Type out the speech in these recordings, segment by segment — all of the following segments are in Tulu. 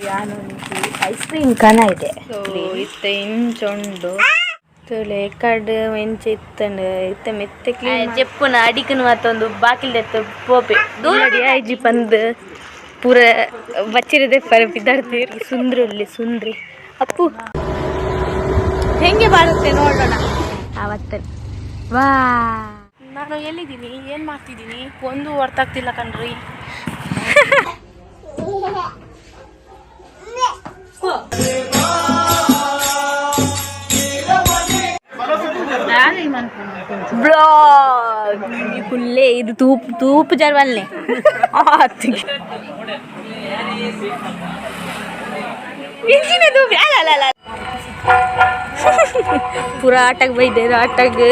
ಯಾನೊಂಜಿ ಐಸ್ ಕ್ರೀಮ್ ಕನ ಇದೆ. ಸೊ ಇತ್ತೆ ಇಂಚೊಂಡು. ತುಲೆ ಕಡ್ ಎಂಚ ಇತ್ತಂಡ್ ಇತ್ತೆ ಮೆತ್ತೆ ಕ್ಲೀನ್ ಜೆಪ್ಪುನ ಅಡಿಕನ್ ಮತ್ತೊಂದು ಬಾಕಿಲ್ ದೆತ್ತು ಪೋಪೆ ದೂರ ಆಯ್ಜಿ ಪಂದ್ ಪೂರ ಬಚ್ಚಿರದೆ ಪರ ಪಿದಾಡ್ತೀರ್. ಸುಂದ್ರಿ ಉಲ್ಲಿ ಸುಂದ್ರಿ ಅಪ್ಪು ಹೆಂಗೆ ಬಾರುತ್ತೆ ನೋಡೋಣ. ಆವತ್ತ ವಾ. ನಾನು ಎಲ್ಲಿದ್ದೀನಿ, ಏನ್ ಮಾಡ್ತಿದ್ದೀನಿ, ಒಂದು ಅರ್ಥ ಆಗ್ತಿಲ್ಲ ಕಣ್ರಿ. ಬ್ಲಾಗ್ ಕುಲ್ಲೆ ಇದು ತೂಪ್ ತೂಪು ಜರ್ವಲ್ನೆ ಆತ್ತಿಗೆ ಇಂಚಿನ ತೂಪು ಅಲ್ಲ ಅಲ್ಲ ಅಲ್ಲ ಪೂರ ಆಟಗ್ ಬೈದೇರು ಆಟಗ್.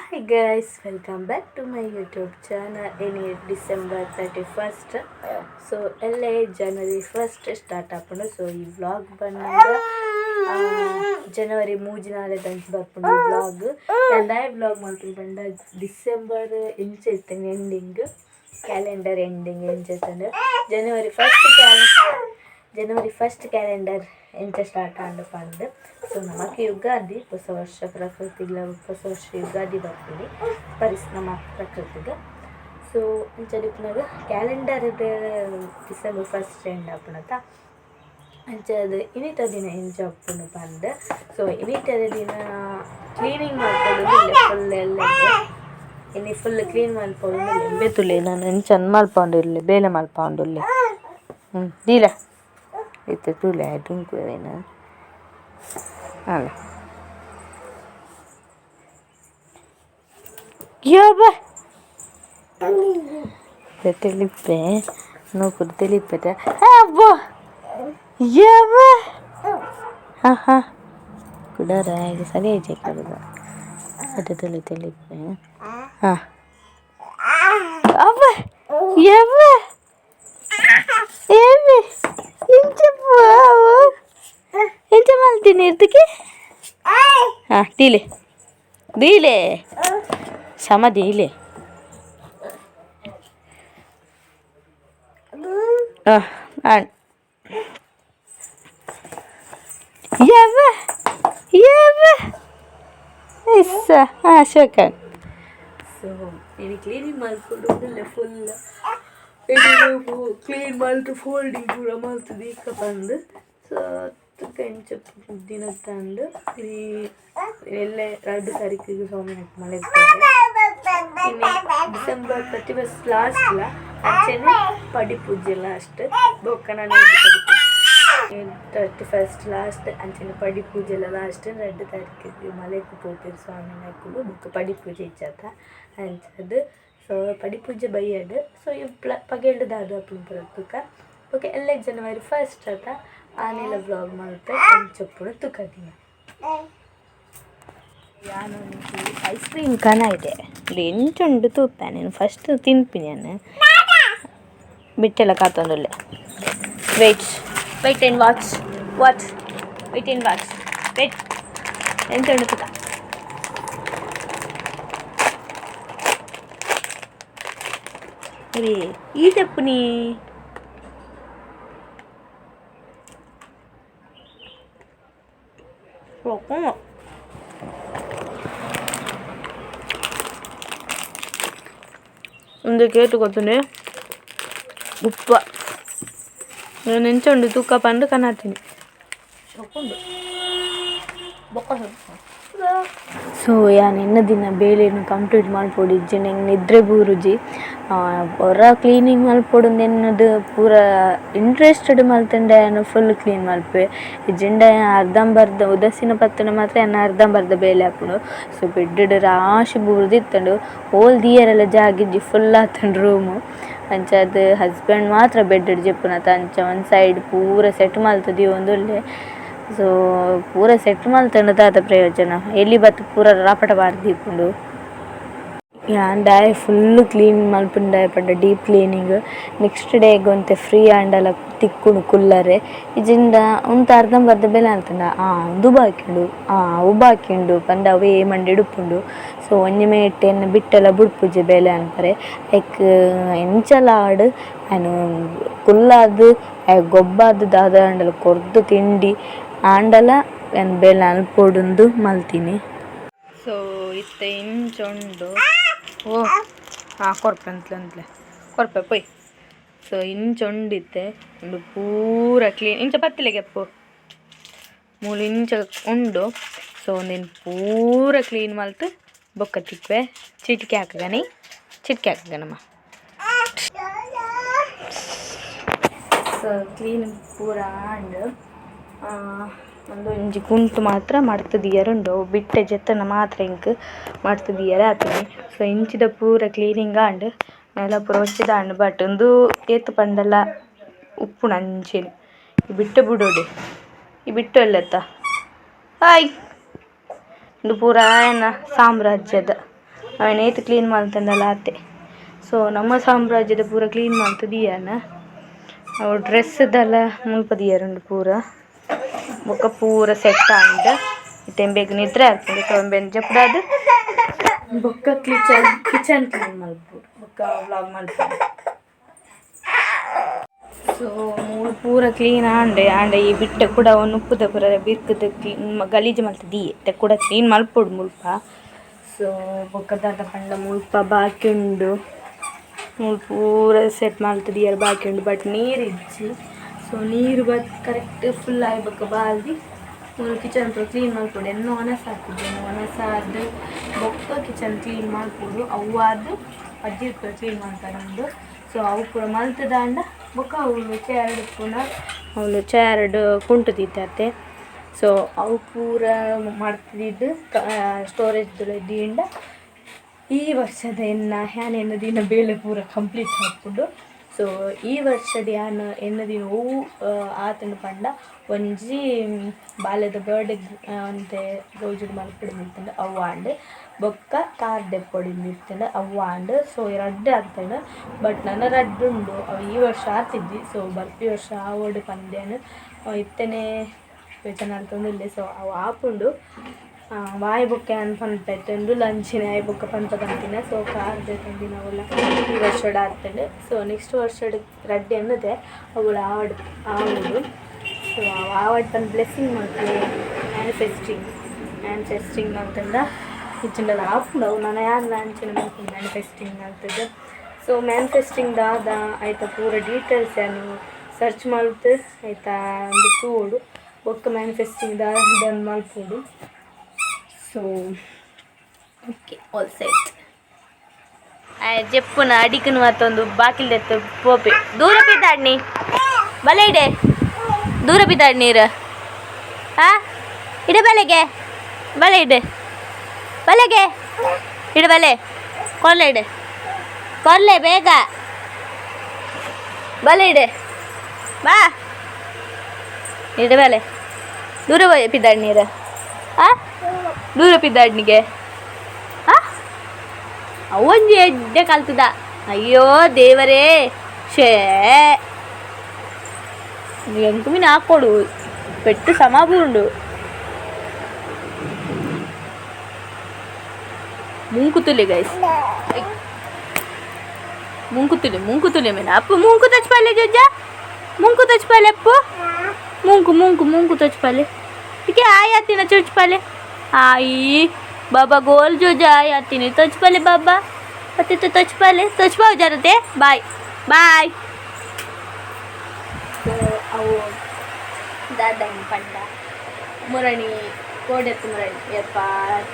Hi guys, welcome back to my YouTube channel. ಇನಿ December 31. So ಎಲ್ಲೇ ಜನವರಿ ಫಸ್ಟ್ ಸ್ಟಾರ್ಟ್ ಆಪುಂಡು. ಸೊ ಈ ವ್ಲಾಗ್ ಬಂದಾಗ ಜನವರಿ ಮೂಜಿನಾಲೆ ದಂಚ ಬರ್ಪುಂಡು ಈ ವ್ಲಾಗ್. ದಾಯ ವ್ಲಾಗ್ ಮಲ್ಪುಂಡು ಪಂಡ, ಡಿಸೆಂಬರ್ ಎಂಚ ಇತ್ತಂಡು ending, calendar ending ಎಂಚ ಇತ್ತಂಡು, ಜನವರಿ ಫಸ್ಟ್ ಕ್ಯಾಲೆಂಡರ್ ಎಂಚ ಸ್ಟಾರ್ಟ್ ಆಂಡ್ ಪಂದ್. ಸೊ ನಮಕ್ ಯುಗಾದಿ, ಹೊಸ ವರ್ಷ, ಪ್ರಕೃತಿಗ್ಲ ಹೊಸ ವರ್ಷ ಯುಗಾದಿ ಬರ್ಪುಂಡು ಪರಿಸ್ ನಮ್ಮ ಪ್ರಕೃತಿಗೆ. ಸೊ ಅಂಚ ಇಪ್ಪುನಗ calendar December first end ಆಪುಂಡತ. ಅಂಚ ಅದು ಇನಿತ ದಿನ ಎಂಚ ಉಪ್ಪುಂಡು ಪಂದ್. ಸೊ ಇನಿತದ ದಿನ ಕ್ಲೀನಿಂಗ್ ಮಲ್ಪೊಡು ಫುಲ್ ಎಲ್ಲ. ಇನಿ ಫುಲ್ ಕ್ಲೀನ್ ಮಲ್ಪೊಡು. ಬೇತುಲೆ ನಾನು ಎಂಚ ಮಲ್ಪೊಂದುಲ್ಲೆ, ಬೇಲೆ ಮಲ್ಪೊಂದುಲ್ಲೆ. ದೀಲ ಇತ್ತೆ ತೂಲೆ ಡುಂಕುವೇನ ಅಲ್ಲ. ಯಬ್ಬ ತೆಲಿಪೆ ನೂಕುದು ತೆಲಿಪೆದ ಅಬ್ಬೋ ಯಬ್ಬ. ಹಾಂ ಹಾಂ ಕುಡಾರ ಈಗ ಸರಿ ಚೆಕ್ ಅದು ತಲೆ ತೆಲಿಪೆ. ಹಾಂ ಅಬ್ಬ ಯಬ್ಬ ಏಮಿ ಇಂಚಪ್ಪ ಎಂಚ ಮಲ್ತೀನಿ ಇರ್ತಕ್ಕೆ. ಹಾಂ ದೀಲೆ ದೀಲೆ ಸಮ ದೀಲೆ. ಹಾಂ ಯವ್ವ ಯವ್ವ ಇಸ್ಸ. ಹಾಂ ಶೋಕನ್. ಸೊ ಇನಿ ಕ್ಲೀನಿಂಗ್ ಮಲ್ಪೊಡು ಫುಲ್ ಕ್ಲೀನ್ ಮಲ್ತು ಫೋಲ್ಡಿಂಗ್ ಪೂರ ಮಲ್ತು ದೀಕ ಪಂದ್. ಸೊ ಎಂಚ ದಿನತ್ತಂದು ಈ ಎಲ್ಲೆ ರಡ್ಡ್ ತಾರೀಕಿಗೆ ಸ್ವಾಮಿ ಮಳೆ. ಇನ್ನು December 31 last ಲ ಅಂಚೆನೆ ಪಡಿ ಪೂಜೆ ಲಾಸ್ಟ್. ಬೊಕ್ಕ ನಾನು 31 ಲಾಸ್ಟ್ ಅಂಚೆನೆ ಪಡಿ ಪೂಜೆ ಲಾಸ್ಟ್. ರಡ್ಡ್ ತಾರೀಕಿಗೆ ಮಲೆಕ್ ಪೋಪೆರ್ ಸ್ವಾಮಿನಕುಲು. ಬೊಕ್ಕ ಪಡಿ ಪೂಜೆ ಇಜ್ಜತ ಅಂಚದ್. ಸೊ ಪಡಿ ಪೂಜೆ ಬಯ್ಯಡ್. ಸೊ ಈ ಪಗೆಲ್ಡ್ ದಾದ ಆಪುಂಡು ಪೂರ ತುಕ. ಓಕೆ, ಎಲ್ಲೆ ಜನವರಿ ಫಸ್ಟ್ ಅತ ಆನಿಲ ವ್ಲಾಗ್ ಮಲ್ಪೆ ಎಂಚ ಉಪ್ಪುಂಡು ತುಕ ದಿನ. ಯಾನೊಂಜಿ ಐಸ್ ಕ್ರೀಮ್ ಕನ ಇದೆ ಇಲ್ಲಿ ಎಂಚುಂಡು ತೂಪೆ. ನೀನು ಫಸ್ಟ್ ತಿನ್ಪಿನಿ ಯಾನ್ ಬಿಟ್ಟೆಲ್ಲ ಕಾತೊಂದುಲ್ಲೆ. Wait, wait and watch, watch, wait and watch, wait. ಎಂಚ ಉಂಡು ತುಕ. ಅರೇ ಈ ತೆಪ್ಪುನಿ ಒಂದು ಕೇತು ಗೊತ್ತುಂಡೆ ಉಪ್ಪ ನಾನು ಎಂಚ ಉಂಡು ತೂಕ ಪಂಡು ಕನಾತೀನಿ. ಬೊಕ್ಕ. ಸೊ ಯಾನ್ ಎನ್ನ ದಿನ ಬೇಲೆನ್ ಕಂಪ್ಲೀಟ್ ಮಲ್ಪೊಡು, ಇಜ್ಜಿಂಡ ಎಂಕ್ ನಿದ್ರೆ ಬೂರುಜಿ. ಒರ ಕ್ಲೀನಿಂಗ್ ಮಲ್ಪೊಡು ಎನ್ನದು ಪೂರ ಇಂಟ್ರೆಸ್ಟೆಡ್ ಮಲ್ತುಂಡ ಯಾನ್ ಫುಲ್ ಕ್ಲೀನ್ ಮಲ್ಪುವೆ. ಇಜ್ಜಿಂಡ ಅರ್ಧಂಬರ್ಧ ಉದಾಸೀನ ಪತ್ತುಂಡ ಮಾತ್ರ ಎನ್ನ ಅರ್ಧಂಬರ್ಧ ಬೇಲೆ ಆಪುಂಡು. ಸೊ ಬೆಡ್ಡ್ ರಾಶಿ ಬೂರ್ದಿತ್ತುಂಡು. ಓಲ್ ದೀಯರೆಲ ಜಾಗ ಇಜ್ಜಿ, ಫುಲ್ ಆತುಂಡು ರೂಮು. ಅಂಚಾದ್ ಹಸ್ಬೆಂಡ್ ಮಾತ್ರ ಬೆಡ್ ಜೆಪ್ಪುನತ. ಅಂಚ ಒಂಜಿ ಸೈಡ್ ಪೂರ ಸೆಟ್ ಮಲ್ತ್ ದೀವೊಂದುಲ್ಲೆ. ಸೊ ಪೂರ ಸೆಟ್ ಮಲ್ತ್ಂಡ ದಾದ ಪ್ರಯೋಜನ, ಎಲಿ ಬತ್ತ್ ಪೂರ ರಾಪಟ ಪಾಡ್ದ್ ದೀಪುಂಡು. ಯಾನ್ ದಾಯೆ ಫುಲ್ ಕ್ಲೀನ್ ಮಲ್ಪುಂಡಾಯ ಪಂಡ ಡೀಪ್ ಕ್ಲೀನಿಂಗ್ ನೆಕ್ಸ್ಟ್ ಡೇ ಒಂತೆ ಫ್ರೀ ಆಂಡಲ ತಿಕ್ಕುಂಡು ಕುಲ್ಲರೆ ಇಜಿಂಡ ಉಂತು ಅರ್ಧಂಬರ್ಧ ಬೇಲೆ ಅಂತಂಡ ಆ ಉಂದು ಬಾಕಿ ಉಂಡು ಆ ಅವು ಬಾಕಿ ಉಂಡು ಪಂಡ ಅವೇ ಮಂಡೆಡ್ ಉಪ್ಪುಂಡು. ಸೊ ಒಂಜಿ ಮೇಟ್ ಎನ್ನ ಬಿಟ್ಟೆಲ ಬುಡ್ಪುಜಿ ಬೇಲೆ ಅನ್ಪರೆ ಲೈಕ್ ಎಂಚಲ ಆಡ್ ಐನ್ ಕುಲ್ಲಾದ್ ಗೊಬ್ಬಾದ್ ದಾದ ಆಂಡಲ ಕೊರ್ದು ತಿಂಡಿ ಆಂಡಲ ಯಾನ್ ಬೇಲೆ ಅನ್ಪೊಡುಂದು ಮಲ್ತಿನಿ. ಸೊ ಇತ್ತೆ ಇಂಚ ಉಂಡು. ಓ ಹಾಂ ಕೊರ್ಪೆ ಅಂತಲೆ ಅಂತಲೆ ಕೊರ್ಪೆ ಪೊಯ್. ಸೊ ಇಂಚ ಉಂಡಿತ್ತೆ ಉಂದು ಪೂರ ಕ್ಲೀನ್ ಇಂಚ ಪತ್ತಿಲೆ ಕೆಪ್ಪು ಮೂಲು ಇಂಚ ಉಂಡು. ಸೊ ಒಂದಿನ ಪೂರ ಕ್ಲೀನ್ ಮಲ್ತು ಬೊಕ್ಕ ತಿಕ್ವೆ ಚಿಟಿಕೆ ಹಾಕಗನಿ ಚಿಟಿಕೆ ಹಾಕಗನಮ್ಮ. ಸೊ ಕ್ಲೀನ್ ಪೂರ ಆಂಡ್ ಒಂದು ಒಂಜಿ ಕುಂಟು ಮಾತ್ರ ಮಡ್ತ್ ದೀಯರೆ ಉಂಡು ಅವು ಬಿಟ್ಟೆ ಜೆತ್ತನ ಮಾತ್ರ ಎಂಕ್ ಮಡ್ತ್ ದೀಯರೆ ಆತಿನಿ. ಸೊ ಇಂಚಿದ ಪೂರ ಕ್ಲೀನಿಂಗ್ ಆಂಡ್ ನೆಲ ಪೂರ ಒಚ್ಚಿದಾಂಡ್ ಬಟ್ ಉಂದು ಏತ್ ಪಂಡಲ ಉಪ್ಪುಂಡು ಅಂಚೆನೆ ಈ ಬಿಟ್ಟೆ ಬುಡೋಡೆ ಈ ಬಿಟ್ಟು ಎಲ್ಲತ್ತ ಹಾಯ್ ಉಂದು ಪೂರ ಆಯನ ಸಾಮ್ರಾಜ್ಯದ ಅವೆನ್ ಏತ್ ಕ್ಲೀನ್ ಮಲ್ತಂಡಲ ಆತೆ. ಸೊ ನಮ್ಮ ಸಾಮ್ರಾಜ್ಯದ ಪೂರ ಕ್ಲೀನ್ ಮಲ್ತ್ ದೀಯನ ಅವು ಡ್ರೆಸ್ದೆಲ್ಲ ಮುಲ್ಪ ದೀಯರುಂಡು ಪೂರ ಬೊಕ್ಕ ಪೂರ ಸೆಟ್ ಆಂಡ್ ಇತ್ತೆ ಬೇಗ ನಿದ್ರೆ ಆಪುಂಡು. ಸೊ ಇಂಬೆನ್ ಜಪುಡಾದ್ ಬೊಕ್ಕ ಕಿಚನ್ ಕಿಚನ್ ಕ್ಲೀನ್ ಮಲ್ಪೊಡು ಬೊಕ್ಕ ವ್ಲಾಗ್ ಮಲ್ಪೊಡು. ಸೊ ಮೂಲು ಪೂರ ಕ್ಲೀನ್ ಆಂಡ್ ಆಂಡ ಈ ಬಿಟ್ಟೆ ಕೂಡ ಉಪ್ಪುದ ಪೂರ ಬಿರ್ಕುದು ಕ್ಲೀನ್ ಗಲೀಜು ಮಲ್ತ್ ದೀಯೆ ಇತ್ತೆ ಕೂಡ ಕ್ಲೀನ್ ಮಲ್ಪೊಡು ಮುಲ್ಪ. ಸೊ ಬೊಕ್ಕ ದಾದ ಪಂಡ ಮುಲ್ಪ ಬಾಕಿ ಉಂಡು ಮೂಲು ಪೂರ ಸೆಟ್ ಮಲ್ತ್ ದೀಯರೆ ಬಾಕಿ ಉಂಡು ಬಟ್ ನೀರು ಇಜ್ಜಿ. ಸೊ ನೀರು ಬತ್ ಕರೆಕ್ಟ್ ಫುಲ್ ಆಯಿ ಬೊಕ್ಕ ಬಾಲ್ದಿ ಮೂಲು ಕಿಚನ್ ಪೂರ ಕ್ಲೀನ್ ಮಲ್ಪೊಡು. ಎನ್ನ ವನಸ್ ಆಪುಜಿ ಎನ್ನ ವನಸ್ ಆದ್ ಬೊಕ್ಕ ಕಿಚನ್ ಕ್ಲೀನ್ ಮಲ್ಪೊಡು. ಅವು ಆದ್ ಅಜ್ಜಿ ಪೂರ ಕ್ಲೀನ್ ಮಲ್ಪರೆ ಉಂಡು. ಸೊ ಅವು ಪೂರ ಮಲ್ತುದಾಂಡ ಬೊಕ್ಕ ಅವುಲು ಚೇರ್ಡ್ ಇಪ್ಪುನ ಅವುಲು ಚೇರ್ಡ್ ಕುಂಟು ದೀತೆ. ಸೊ ಅವು ಪೂರ ಮಡ್ತ್ ಸ್ಟೋರೇಜ್ ದೀಂಡ ಈ ವರ್ಷದ ಎನ್ನ ಯಾನ್ ಎನ್ನ ದಿನ ಬೇಲೆ ಪೂರ ಕಂಪ್ಲೀಟ್ ಆಪುಂಡು. ಸೊ ಈ ವರ್ಷದ ಯಾನ್ ಎನ್ನ ದಿನ ಒವು ಆತುಂಡು ಪಂಡ ಒಂಜಿ ಬಾಲೆದ ಬರ್ಡೇ ಒಂತೆ ಗೌಜಿಡ್ ಮಲ್ಪೊಡು ಇತ್ತುಂಡು ಅವು ಆಂಡ್. ಬೊಕ್ಕ ಕಾರ್ ದೆಪ್ಪೊಡು ಇತ್ತುಂಡು ಅವು ಆಂಡ್. ಸೊ ರಡ್ಡ್ ಆತುಂಡು ಬಟ್ ನನ ರಡ್ಡ್ ಉಂಡು ಅವು ಈ ವರ್ಷ ಆತಿಜ್ಜಿ. ಸೊ ಬರ್ಪಿ ವರ್ಷ ಆವೊಡು ಪಂದ್ ಯಾನ್ ಇತ್ತೆನೆ ಯೋಚನೆ ಮಲ್ತೊಂದುಲ್ಲೆ. ಸೊ ಅವು ಆಪುಂಡು ವಾಯ್ ಬೊಕ್ಕ ಯಾನ್ ಪನ್ಪೆ ಉಂದುಲ ಅಂಚೆನೆ ಆಯ್ ಬೊಕ್ಕ ಪನ್ಪ ಪಂತಿನ. ಸೊ ಕಾರ್ ದೆತೊಂದಿನ ಅವುಲ ಈ ವರ್ಷಡ್ ಆತುಂಡು. ಸೊ ನೆಕ್ಸ್ಟ್ ವರ್ಷಡ್ ರಡ್ಡ್ ಎನ್ನುದೆ ಅವುಲ ಆವಡ್ ಆವೊಡು. ಸೊ ಅವು ಆವಡ್ ಪಂದ್ ಬ್ಲೆಸ್ಸಿಂಗ್ ಮಲ್ಪುಲೆ ಮ್ಯಾನಿಫೆಸ್ಟಿಂಗ್ ಮ್ಯಾನಿಫೆಸ್ಟಿಂಗ್ ಮಲ್ತುಂಡ ಇಜ್ಜಿಂಡಲ ಆಪುಂಡು ಅವು ನನ ಯಾನ್ಲ ಅಂಚೆನೆ ಮಲ್ಪುನು ಮ್ಯಾನಿಫೆಸ್ಟಿಂಗ್ ಮಲ್ತುದು. ಸೊ ಮ್ಯಾನಿಫೆಸ್ಟಿಂಗ್ ದಾದ ಐತ ಪೂರ ಡೀಟೇಲ್ಸ್ ಯಾನ್ ಸರ್ಚ್ ಮಲ್ತ್ ಐತ ಉಂದು ತೂವೊಡು ಬೊಕ್ಕ ಮ್ಯಾನಿಫೆಸ್ಟಿಂಗ್ ದಾದ ಮಲ್ಪೊಡು. ಸೊ ಓಕೆ ಆಲ್ ಸೆಟ್. ಜೆಪ್ಪುನ ಅಡಿಕನು ಮತ್ತೊಂದು ಬಾಕಿಲ್ ದೆತ್ತು ಪೋಪೆ ದೂರ ಬಿದ್ದಾಡ್ನಿ ಬಲೆ ಇಡೆ ದೂರ ಬಿದ್ದಾಡ್ ನೀರು ಹಾ ಇಡೆ ಬಲೆಗೆ ಬಲೆ ಇಡೆ ಬಲೆಗೆ ಇಡು ಬಲೆ ಕೊರ್ಲೆ ಇಡೆ ಕೊರ್ಲೆ ಬೇಗ ಬಲೆ ಇಡೆ ಬಾ ಇಡೆ ಬಲೆ ದೂರ ಪಿದ್ದಾಡ್ ನೀರು ಆ ದೂರ ಪಿದ್ದಾಡ್ನಿಗೆ ಆ ಅವೊಂಜಿ ಎಡ್ಡೆ ಕಲ್ತದ ಅಯ್ಯೋ ದೇವರೇ ಶೇ ಎಂಕು ಮೀನು ಹಾಕೊಡು ಪೆಟ್ಟು ಸಮ ಬೂರುಂಡು ಮೂಂಕುತುಲೆ ಗೈಸ್ ಮೂಂಕುತುಲೆ ಮೂಂಕುತುಲೆ ಮೇನ ಅಪ್ಪು ಮೂಂಕು ತಚ್ಪಾಲೆ ಜಜ್ಜ ಮೂಂಕು ತಚ್ಪಾಲೆ ಅಪ್ಪು ಮೂಂಕು ಮೂಂಕು ಮೂಂಕು ತಚ್ಪಾಲೆ ठीक है आई आती ना चुचपाले आई बाबा गोल जो जाय आती नहीं तचपाले बाबा अते तो तचपाले तचपाव जरा ते बाय बाय. ಸೊ ಅವು ದಾದಂಗ್ ಪಂಡ ಮುರಣಿ ಕೋಡೆತ್ತು ಮುರಣಿ ಯಪ್ಪ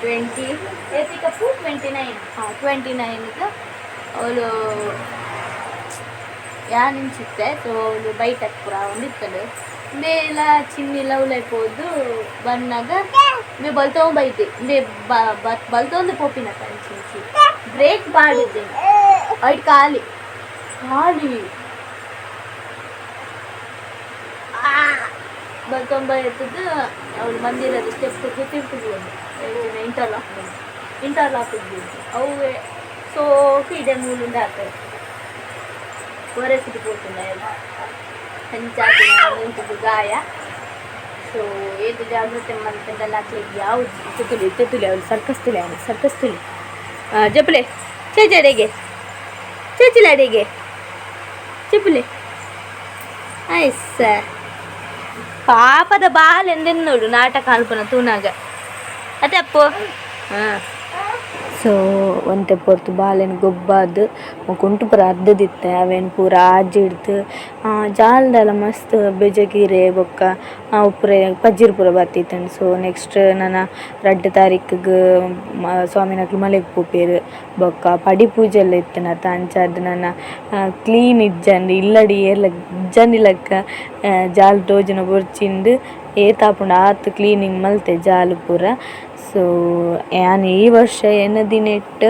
20 ಏತಿಕಪ್ಪು 29 ಹಾಂ 29ಗೆ ಅವಳು ಯಾನ್ ಇಂಚಿತ್ತೆ. ಸೊ ಅವಳು ಬೈಟಕ್ ಪೂರ ಒಂದಿತ್ತಲು ಇಂಬೆ ಚಿನ್ನಿ ಲವ್ ಪೋದು ಬನ್ನಾಗ ಇಂಬೆ ಬಲ್ತೊಂದು ಬೈತೆ ಇಂಬೆ ಬಲ್ತೊಂದು ಪೋಪಿನ ಇಂಚಿ ಬ್ರೇಕ್ ಪಾಡಿದ್ದೆ ಐಟ್ ಖಾಲಿ ಖಾಲಿ ಬಲ್ತೊಂಬ ಎತ್ತದ್ದು ಅವಳು ಮಂದಿರದ ಸ್ಟೆಪ್ ತಿರ್ತು ಇಂಟರ್ಲಾಕ್ ಇಂಟರ್ಲಾಕ್ ಅವು ಸೋಕು ಇದೆ ಮೂಲುಂದ ಹಾಕಿ ಒರೆಸಿದು ಪೋತುಂಡ ಅಂಚಾತಿನ ಮೂಂಕುಗು ಗಾಯ. ಸೊ ಏತ್ ಜಾಗ್ರತೆ ಮಲ್ತಂಡಲ ಅಕ್ಲೆಗ್ ಯಾವುದು. ತುಲಿ ತುಲಿ ಅವಳು ಸರ್ಕಸ್ ತುಲಿ, ಅವಳು ಸರ್ಕಸ್ ತುಲಿ. ಜಪುಲೆ ಚೇಚಿ ಅಡೆಗೆ, ಚೇಚಿಲ ಅಡೆಗೆ ಚೆಪ್ಪುಲೆ. ಐಸ ಪಾಪದ ಬಾಲೆಂದೆನ್ ನೋಡು ನಾಟಕ ಅಲ್ಪನ ತೂನಾಗ ಅತ್ತೆ ಅಪ್ಪು. ಹಾಂ, ಸೊ ಒಂತೆ ಪೊರ್ತು ಬಾಲೆನ್ ಗೊಬ್ಬಾದ್ ಕುಂಟು ಪೂರ ಅರ್ಧದಿತ್ತೆ, ಅವೆನ್ ಪೂರ ಆಜಿಡ್ದು ಜಾಲ್ದಲ ಮಸ್ತ್ ಬೆಜಗಿರೆ ಬೊಕ್ಕ ಉಪ್ಪುರೆ ಪಜಿರ್ ಪೂರ ಬತ್ತಿತ್ತ್ಂಡ್. ಸೊ ನೆಕ್ಸ್ಟ್ ನನ 2 ತಾರೀಕಿಗ್ ಸ್ವಾಮಿನಕ್ಲು ಮಲೆಗ್ ಪೋಪೆರ್ ಬೊಕ್ಕ ಪಡಿ ಪೂಜೆ ಎಲ್ಲ ಇತ್ತಿನತ. ಅಂಚಾದ್ ನನ ಕ್ಲೀನ್ ಇಜ್ಜಂದಿ ಇಲ್ಲಡ್ ಏರ್ಲ ಇಜ್ಜಂದಿ ಲೆಕ್ಕ ಜಾಲ್ ತೋಜುನ ಬೊರ್ಚಿಂದ್ ಏತಾಪುಂಡು ಆತ್ ಕ್ಲೀನಿಂಗ್ ಮಲ್ತೆ ಜಾಲ್ ಪೂರ. ಸೊ ಯಾನ್ ಈ ವರ್ಷ ಎನ್ನ ದಿನಟ್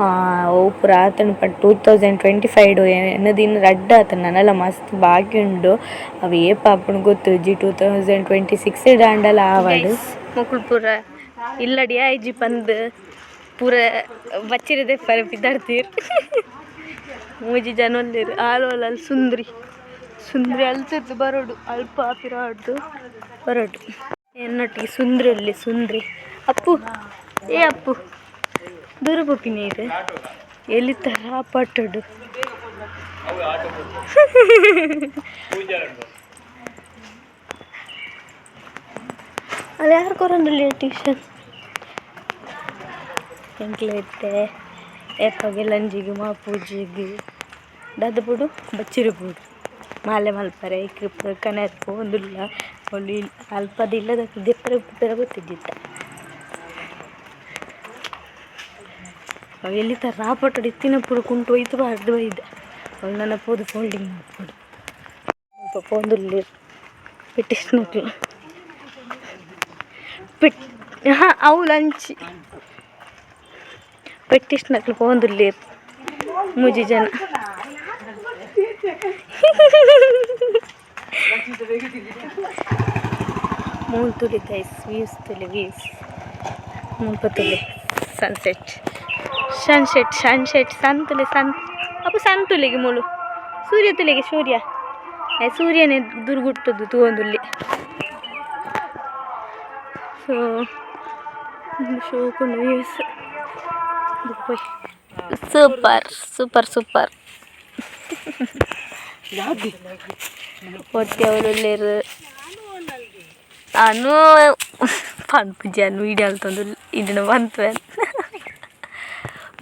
ಒವು ಪೂರ ಆತುಂಡು ಪಂಡ 2025 ಎನ್ನ ದಿನ ರಡ್ಡ್ ಆತುಂಡು, ನನಲ ಮಸ್ತ್ ಬಾಕಿ ಉಂಡು. ಅವು ಏಪ ಆಪುಂಡು ಗೊತ್ತುಜ್ಜಿ. 2026 ಆಂಡಲ ಆವಡ್. ಮೊಕುಲು ಪೂರ ಇಲ್ಲಡಿ ಆಯ್ಜಿ ಪಂದ್ ಪೂರ ಬಚ್ಚಿರದೆ ಪರ ಪಿದಾಡ್ತೀರ್. ಮೂಜಿ ಜನ ಉಲ್ಲೆರ್. ಆಲ್ ಅಲ್ಲಿ ಸುಂದ್ರಿ ಸುಂದ್ರಿ ಅಲ್ತದ್ದು ಬರೋಡು, ಅಲ್ಪ ಪಿರಾಡ್ದು ಬರೋಡು. ಎನ್ನೊಟ್ಟಿಗೆ ಸುಂದ್ರಿ ಅಲ್ಲಿ ಸುಂದ್ರಿ. ಅಪ್ಪು, ಏ ಅಪ್ಪು, ದೂರ ಪೋಪಿನಿ ಇದು ಎಲ್ಲಿ ತರ ಪಟ್ಟಡು. ಅಲ್ಲಿ ಯಾರು ಕೊರೊಂದುಲ್ಲೆರ್ ಟ್ಯೂಷನ್ ಎಂಕ್ಲೆ ಇತ್ತೆ ಏಪಗೆ ಲಂಜಿಗ್ ಮಾಪೂಜಿಗ್ ದಾದ ಬೋಡು ಬಚ್ಚಿರಿ ಬೋಡು ಮಾಲೆ ಮಲ್ಪರೆ ಐಕ್ ಕನೆರ್ ಪೋವೊಂದುಲ್ಲ. ಅವ್ಲು ಅಲ್ಪದ ಇಲ್ಲದಕ್ಲು ದೆಪ್ಪರೆ ಉಪ್ಪುಪೆರ ಗೊತ್ತಿಜ್ಜಿತ್ತ. ಅವು ಎಲ್ಲಿ ರಾಪಟಡ್ ಇತ್ತಿನ ಪೂರ ಕುಂಟು ಒಯ್ತು ಪಾಡ್ದು ಬೈದ. ಅವ್ಲು ನನ ಪೋದು ಫೋಲ್ಡಿಂಗ್ ಮಲ್ಪೊಡು. ಅಲ್ಪ ಪೋವೊಂದುಲ್ಲೆರ್ ಪೆಟ್ಟಿಸ್ನಕ್ಲು ಪೆಟ್. ಹಾಂ, ಅವು ಲಂಚ್ ಪೆಟ್ಟಿಸ್ನಕ್ಲು ಪೋವೊಂದುಲ್ಲೆರ್ ಮೂಜಿ ಜನ. ಮೂಲು ತುಲಿ ಗೈಸ್, ವ್ಯೂಸ್ ತುಲಿ, ವ್ಯೂಸ್ ಮುಲ್ಪ ತುಲಿ. ಸನ್ಸೆಟ್ ಸನ್ಸೆಟ್ ಸನ್ಸೆಟ್ ಸನ್ ತುಲೆ ಸನ್ ಅಪ್ಪು ಸನ್ ತುಲಿಗೆ ಮೂಲು ಸೂರ್ಯ ತುಲಿಗೆ ಸೂರ್ಯ ಸೂರ್ಯನೇ ದುರ್ಗುಟ್ಟದ್ದು ತೂವೊಂದುಲ್ಲೆ. ಸೊ ಶೋಕುಂಡು views. Super super super. ಒಟ್ಟಿ ಅವರುಲ್ಲೆರ್ ಅನು ಪನ್ಪುಜಿ. ಅನು ವೀಡಿಯೋ ಅಲ್ತೊಂದು ಇದನ್ನ ಪನ್ಪೆ.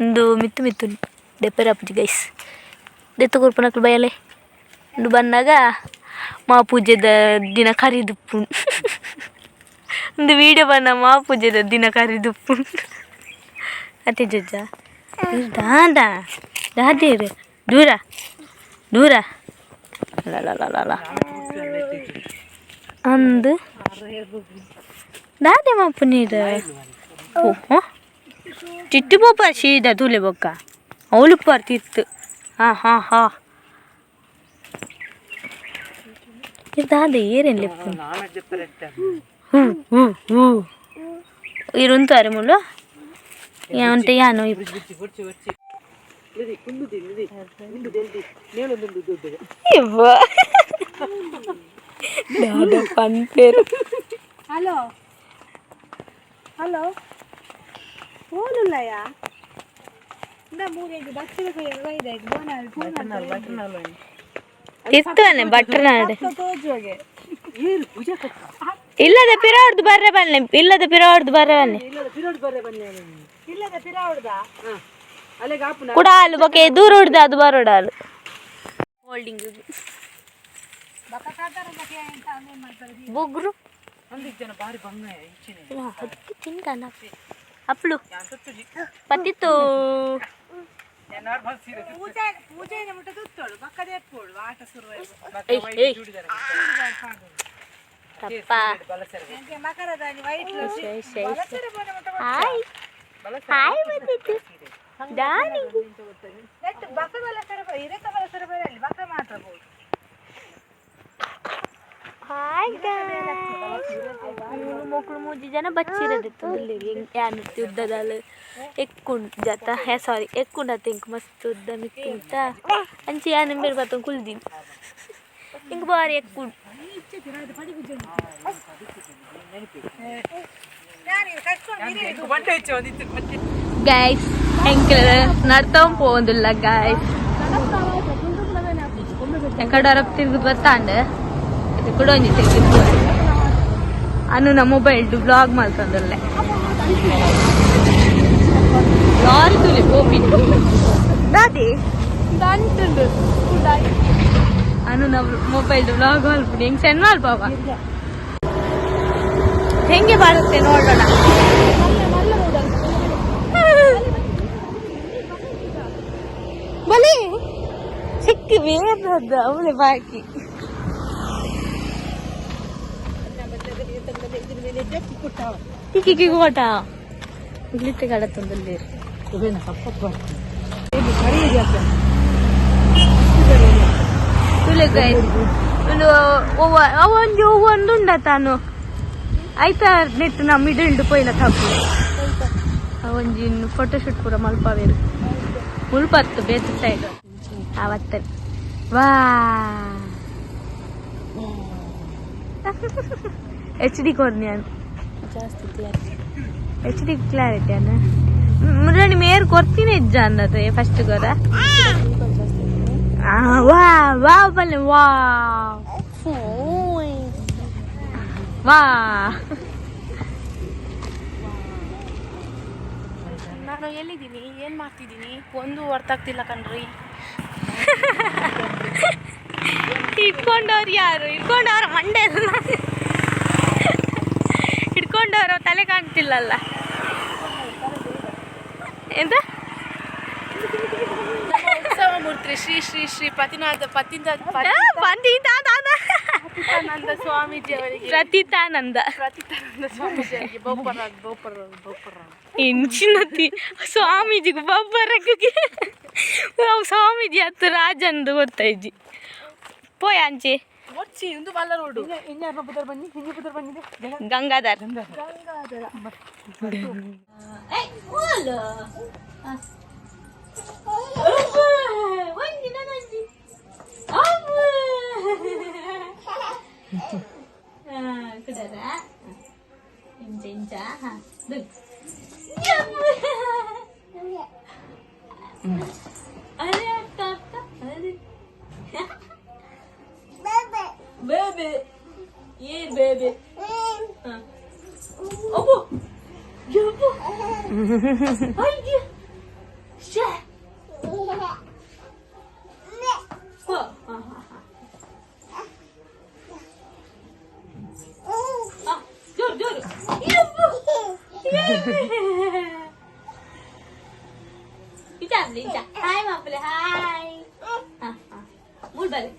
ಉಂದು ಮಿತ್ತು ಮಿತ್ತು ದೆಪ್ಪರೆ ಆಪುಜಿ ಗೈಸ್. ದೆತ್ತು ಕೊರ್ಪುನಕ್ಲು ಬಯಲೆ. ಉಂದು ಬನ್ನಗ ಮಾಪೂಜೆದ ದಿನ ಕರಿದುಪ್ಪುಂಡು. ಉಂದು ವೀಡಿಯೋ ಬನ್ನ ಮಾಪೂಜೆದ ದಿನ ಕರಿದುಪ್ಪುಂಡು ಅತ್ತೆ ಜಜ್ಜ. ದಾದ ದಾದೇರು ದೂರ ದೂರ ಅಲ್ಲ ಅಂದು ದಾದೆ ಮಾಪು ನೀರು. ಓ ಚಿಟ್ಟು ಪೋಪ ಸೀದಾ ತೂಲೆ ಬೊಕ್ಕ ಅವಳು ತಿತ್ತು. ಹಾಂ ಹಾಂ ಹಾಂ, ದಾದ ಏರೇನು ಲೆಪ್ಪು. ಹ್ಞೂ ಹ್ಞೂ ಹ್ಞೂ, ಇರುಂತಾರೆ ಮುಳ್ಳು అంటే ಯಾನು. ಇವ್ವ ದಾದ ಪನ್ಪೇರು. ಹಲೋ ಹಲೋ, ಓಲುಲ್ಲಯ್ಯ ಇಂದ ಮೂರಿಗೆ ಬಚ್ಚಿರ ಬೋನಾಲ್ ತಿತ್ತುವನೆ ಭಟ್ರನಾಡು. ತೋಜುವಾಗೆ. ಇಲ್ಲದ ಪಿರಾಡ್ದು ಬರ್ರೆ ಬನ್ನಿ, ಇಲ್ಲದ ಪಿರಾಡ್ದು ಬರ್ರೆ ಬನ್ನಿ. ಇಲ್ಲದ ಪಿರಾವಡ್ದ. ಕೂಡ ಹಾಲು ಬೊಕೆ ದೂರ ಹೊಡ್ದು ಅದು ಬರೋಡ ಹಾಲು ಹೋಲ್ಡಿಂಗ್ ಬೊಗ್ರು ಅದಕ್ಕೆ ತಿಂತಾನ ಅಪ್ಲು ಪತ್ತಿತ್ತು. ಪೂಜೆ ಪೂಜೆ ಮುಟ್ಟ ತುತ್ತೋಳು ಬಕ್ಕದ ಎಪ್ಪೋಳು ಆಟ ಶುರು. ಏಯ್ ತಪ್ಪ. ಮಕರದಾನಿ ವೈಟ್. ಹಾಯ್ ಹಾಯ್ ಬಂದಿತ್ತು ದಾನಿ. ನೆಟ್ ಬಕ ಬಲಸರ ಇರಕ ಬಲಸರ ಬರಲಿ ಬಕ ಮಾತ್ರ ಬೋದು. Hi guys. ಮೊಕ್ಕಳು ಮೂಜಿ ಜನ ಬಚ್ಚಿರೋದಿತ್ತು ಯಾನ್ ಉದ್ದದಾಲ್ ಎಕ್ಕುಂಡು ಜತ ಹೇ ಸಾರಿ ಎಕ್ಕುಂಡತ್ತ ಇಂಕ್ ಮಸ್ತ್ ಉದ್ದ ಮಿತ್ತುಂಟ ಅಂಚೆ ಯಾನ್ ಬೇರೆ ಬತ್ತೊಂದು ಕುಲ್ದಿನಿ ಇಂಕ್ ಬಾರಿ ಎಕ್ಕುಂಡು. Guys ಎಂಕಲ್ ನಡ್ತಾವ್ ಪೋವೊಂದುಲ್ಲ guys. ಎಂಕಡ ಅರಪ್ ತಿರ್ಗುದ್ ಬತ್ತಾಂಡ್ ಕುಡ ಒಂಜಿ ತಿರ್ಗಿದ್ ಅನು ನಮ್ಮ ಮೊಬೈಲ್ ಬ್ಲಾಗ್ ಮಲ್ತೊಂದುಲ್ಲೆ ಲಾರಿ ತುಲಿ ಪೋಪಿ ದಾದಿ ದಂಟುಂಡು ಅನು ನಮ್ಮ ಮೊಬೈಲ್ ಬ್ಲಾಗ್ ಮಲ್ಪುಡಿ ಹೆಂಗ್ ಸೆಂಡ್ ಮಲ್ಪವ ಹೆಂಗೆ ಬರುತ್ತೆ ನೋಡೋಣ. ಬಲಿ ಸಿಕ್ಕಿ ಬೇರೆ ಅವಳೆ ಬಾಕಿ. ಕಿಕ್ಕಿ ಕೋಟ ಇಲ್ಲಿತ್ತೆ ಕಡತ್ತೊಂದುಲ್ಲೇರು. ತುಲೆ ಗೈಸ್ ಒಂದು ಒಂಜಿ ಒವ್ವೊಂದು ಉಂಡ ತಾನು ಆಯ್ತಾ ನೆಟ್ ನಮ್ಮ ಮಿಡಲ್ಡ್ ಪೋಯಿನ ತಪ್ಪು ಒಂಜಿ ಫೋಟೋ ಶೂಟ್ ಪೂರ ಮಲ್ಪವೇರು ಮುಲ್ಪತ್ತು ಬೇತೆ ಸೈಡ್ ಆವತ್ತ ವಾ ಎಚ್ ಡಿ ಕೊರ್ನಿಯಾನ್ ಜಾಸ್ತಿ clarity. H D clarity ಅನ್ನ ಮುರಣಿ ಮೇರ್ ಕೊರ್ತೀನಿ ಹೆಜ್ಜ ಅನ್ನದು ಫಸ್ಟ್ ಗೊರ ವಾ ವಾ ಬಲ್ಲೆ ವಾ ವಾ. ನಾನು ಎಲ್ಲಿದ್ದೀನಿ, ಏನು ಮಾಡ್ತಿದ್ದೀನಿ, ಒಂದು ಅರ್ಥ ಆಗ್ತಿಲ್ಲ ಕಣ್ರಿ. ಇಟ್ಕೊಂಡವ್ರು ಯಾರು? ಇಟ್ಕೊಂಡವ್ರ ಮಂಡೆ ಅಲ್ಲ, ಹಿಡ್ಕೊಂಡವ್ರ ತಲೆ ಕಾಣ್ತಿಲ್ಲಲ್ಲ ಎಂತ? ಉತ್ಸವ ಮೂರ್ತಿ ಶ್ರೀ ಶ್ರೀ ಶ್ರೀ ಪತಿನಾಥ ಪತಿಂದ ಪತಿತಾನಂದ ಸ್ವಾಮೀಜಿ ಅವರಿಗೆ ಪ್ರತಿತಾನಂದ ಪ್ರತಿತಾನಂದ ಸ್ವಾಮೀಜಿ ಅವರಿಗೆ ಬೋಪರ ಬೋಪರ ಬೋಪರ. ಎಂಚಿನತಿ ಸ್ವಾಮೀಜಿಗೆ ಬಬ್ಬರಕ್ಕೆ ಅವು ಸ್ವಾಮೀಜಿ ಹತ್ತು ರಾಜಂದು ಗೊತ್ತಾಯ್ಜಿ ಪೋಯ್ ಅಂಚೆ. ಒಚ್ಚಿ ಇಂದು ಮಲ್ಲ ರೋಡು. ಗಂಗಾಧರ್ ಇಂಚ ಇಂಚ. ಅರೆ ಅಕ್ಕ ಅಕ್ಕ ಅರೆ ಬೇಬೆ ಏನ್ ಬೇಬೆ ಅಬ್ಬು ಯಬ್ಬು ಅಯ್ಯ ಶೇ ಹೋ ಹಾ ಹಾ ಜೋರು ಜೋರು ಯಬ್ಬು ಇಂಚ ಇಂಚ ಹಾಯ್ ಮಾಪಲೆ ಹಾಯ್ ಹಾ ಹಾ ಮೂಡ್ ಬಲೆ.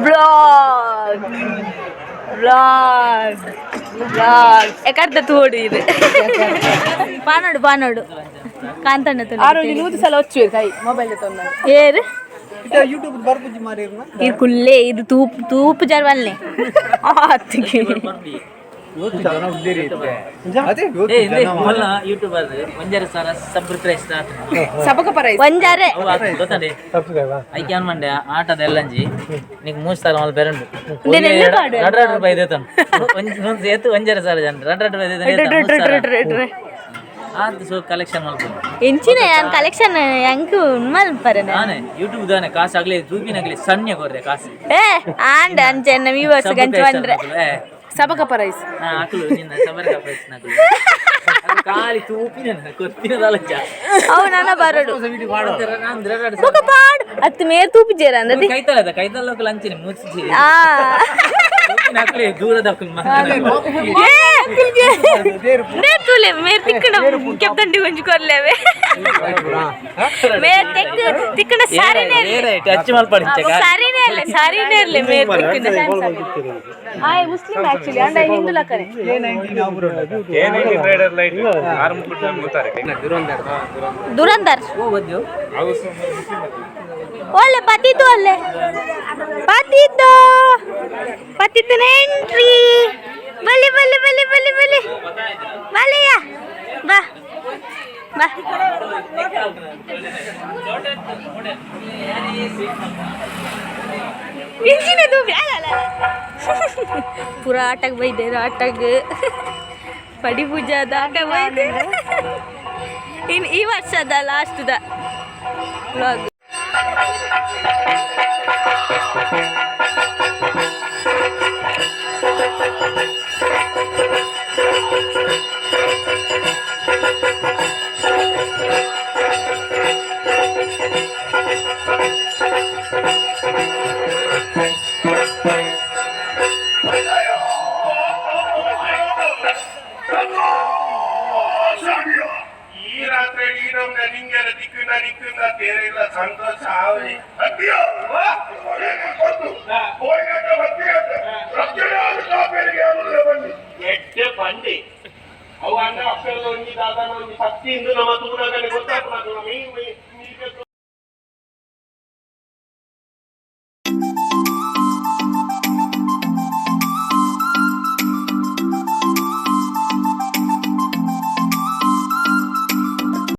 Blog blog blog ಎಕರ್ದ ತೋಡು ಇದು ಪಾನೋಡು ಪಾನೋಡು ಕಾಂತಣ್ಣ. ಆರೋಗ್ಯ ನೂರು ಸಲ ಒಚ್ಚುವೆ ಕೈ ಮೊಬೈಲ್ ತೊಂದರೆ. ಏರು ಯೂಟ್ಯೂಬ್ ಬರ್ಪುಜಿ ಮಾರಿರ್ನ. ಇದು ಕುಲ್ಲೆ ಇದು ತೂಪ್ ತೂಪು ಜರ್ವಲ್ನೆ ಆತ್ತಿಗೆ. ಅದೇ. ಮಲ್ಲ ಯೂಟ್ಯೂಬರ್ ಒಂಜರೆ ಸರ ಸಬ್ಸ್ಕ್ರೈಬ್ ಸಬಕ ಪರ. ಒಂಜಾರೆ. ಅವು ಗೊತ್ತಂಡೆ ಐಕೆ ಏನ್ ಮಂಡೆ ಆಟದ ಎಲ್ಲಂಜಿ ನಿಕ್ ಮೂರು ಸಾವಿರ ಮಲ್ ಬೆರಂಡು. ಉಂದೆನ್ ಎಲ್ಲ ಪಾಡು. ರಡ್ ರಡ್ ರೂಪಾಯಿ ದೇತನ್ ಒಂಜ್ ಏತು ಒಂಜರೆ ಸಾವಿರ ಜನ ರಡ್ ರಡ್ ರೂಪಾಯಿ ದೇತನ್ ಆತ್ ಸೊ ಕಲೆಕ್ಷನ್ ಮಲ್ಪು. ಎಂಚಿನ ಯಾನ್ ಕಲೆಕ್ಷನ್ ಎಂಕ್ ಮಲ್ಪರೆ. ನಾನೇ ಯೂಟ್ಯೂಬ್ ದಾನೆ ಕಾಸು ಆಗ್ಲಿ ತೂಪಿನಾಗ್ಲಿ ಸಣ್ಣ ಕೊರ್ರೆ ಕಾಸು. ಏ ಆಂಡ ಅಂಚೆ ವ್ಯೂವರ್ಸ್ ಗಂಚು ಬಂದ್ರೆ. ಸಬಕ ಪರೈಸ್. ಅಕಲು ನಿನ್ನ ಸಬರ ಪ್ರೈಸ್ ನಕಲು ಖಾಲಿ ತೂಪಿನ ಕೊರ್ಪಿನದಲ್ಲ. ಅವು ನನ್ನ ಬರಡು ಬೊಕ ಪಾಡ್ ಅತ್ತು ಮೇರ್ ತೂಪು ಜೇರ ಅಂದದಿ. ಕೈತಲ್ಲ ಕೈತಲ್ಲ ಲಂಚಿನಿ ಮುಚ್ಚಿ. ಆ ಅಕ್ಲೆ ದೂರದ ಅಕ್ಲು. ನೇತುಲೆ ಮೇರ್ ತಿಕ್ಕಣ ಕೆಪ್ತಂಡಿ ಒಂಜಿ ಕೊರ್ಲೇವೆ. ಮೇರ್ ತೆಕ್ ತಿಕ್ಕಣ ಸಾರಿನೇ ಇರ್ಲೆ. ಟಚ್ ಮಲ್ಪಡಿ. ಸಾರಿನೇ ಇರ್ಲೆ, ಸಾರಿನೇ ಇರ್ಲೆ ಮೇರ್ ತಿಕ್ಕಣ. ಆಯ್ ಮುಸ್ಲಿಂ ಆಕ್ಚುಲಿ, ಅಂಡ ಹಿಂದೂ ಲಕ್ಕನೆ. ದುರಂದರ್ ಒಳ್ಳೆ ಪತಿತು, ಅಲ್ಲೇ ಪತಿತು, ಪತಿತನ ಎಂಟ್ರಿ. ಬಲಿ ಬಲಿ ಬಲಿ ಬಲಿ ಬಲಿ ಬಲಿಯ, ಬಾ ಬಾ. ಇಂಚಿನದು ಅಲ್ಲ ಅಲ್ಲ ಅಲ್ಲ. ಪೂರ ಆಟಕ್ಕೆ ಬೈದೇರು, ಆಟಗ್ ಪಡಿ ಪೂಜಾದ ಆಟ ಬೈದೆ. ಇನ್ನು ಈ ವರ್ಷದ ಲಾಸ್ಟ್ದ ವ್ಲಾಗ್. ಈ ರಾತ್ರಿ ನೀನೊಮ್ಮೆ ನಿಂಗೆಲ್ಲ ದಿಕ್ಕಿನ ದಿಕ್ಕಿನ ತೇರಿಲ್ಲ, ಸಂತೋಷ ಆವಲಿ. ಎಡ್ಡೆ ಬಂಡಿ ಅವು ಅಣ್ಣ ಅಪ್ಪೆಲ್ಲ ಒಂಜಿ ದಾದನ ಒಂಜಿ ಸತ್ತಿ ಇಂದು ನಮ್ಮ ತೂನಗನೆ ಗೊತ್ತಾಗ್ತದೆ. ಮೀ ಮೀ